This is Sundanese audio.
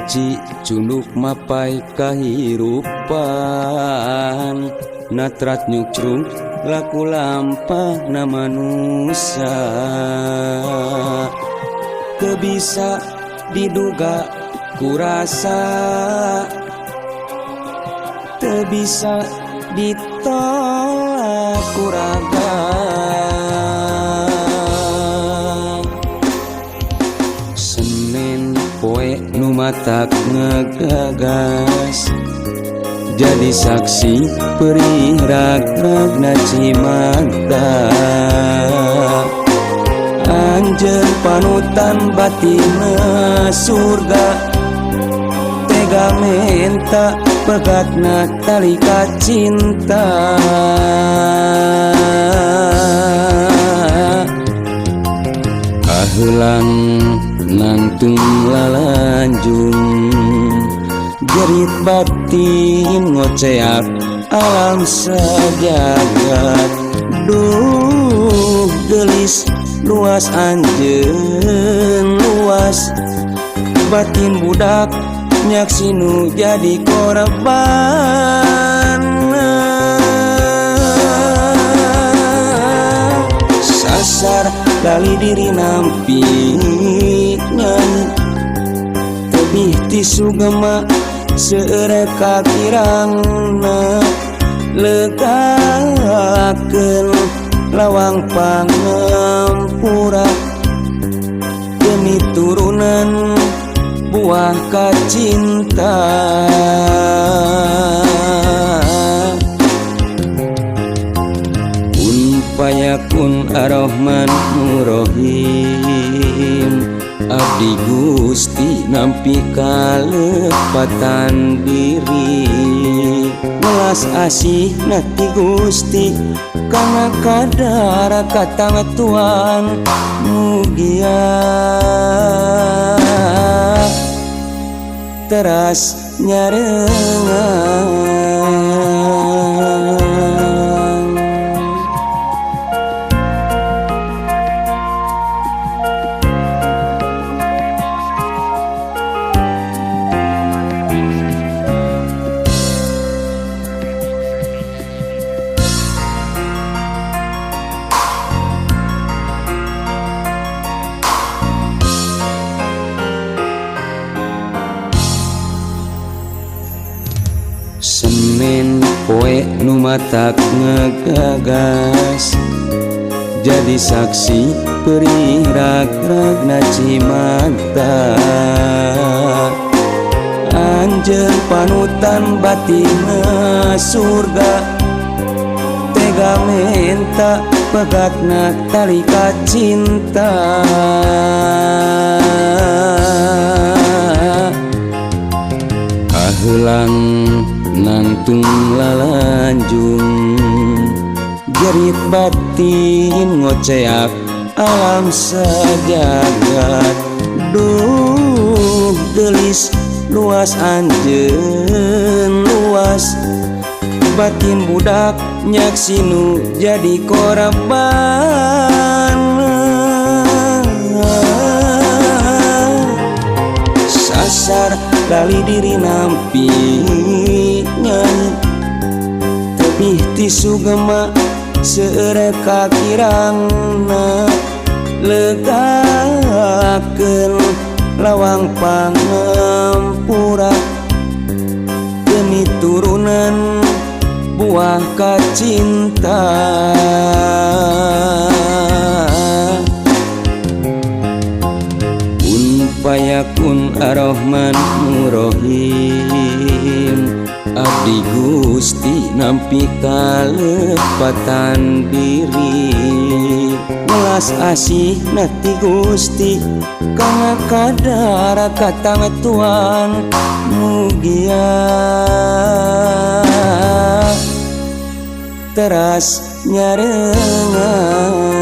Kunci cunduk mapai kahirupan, natrat nyukcrung laku lampah na manusia. Teu bisa diduga kurasa, teu bisa ditolak kuraga. Senin poe nu matak ngegagas, jadi saksi perih rag-ragna cimata. Anjeun panutan batinna surga, tega menta pegatna tali kacinta. Kaheulang nangtung lalanjung, jerit batin ngoceak alam sajagat. Duh gelis luas anjeun luas, batin budak nyaksinu jadi korban. Sasar lali diri nampi nyanyi, tebih ti sugema seueur kakirangna. Legakeun lawang pangampura demi turunan buah kacinta. Kun payakun ar-Rahman Rohim, abdi Gusti nampi kalepatan diri. Welas asih nati Gusti kana kadar katangtuan, mugia teras nyarengan. Senin poe nu matak ngegagas, jadi saksi perih rag-ragna cimata. Anjeun panutan batinna surga, tega menta pegatna tali kacinta. Kaheulang nangtung lalanjung, jerit batin ngoceak alam sajagat. Duh gelis luas anjeun luas, batin budak nyaksinu jadi korban. Sasar lali diri nampi nyanyi, tebih ti sugema seueur kakirangna. Legakeun lawang pangampura demi turunan buah kacinta. Kun payakun ar-Rahman Rohim, abdi Gusti nampi kalepatan diri. Welas asih nati Gusti kana kadar katangtuan, mugia teras nyarengan.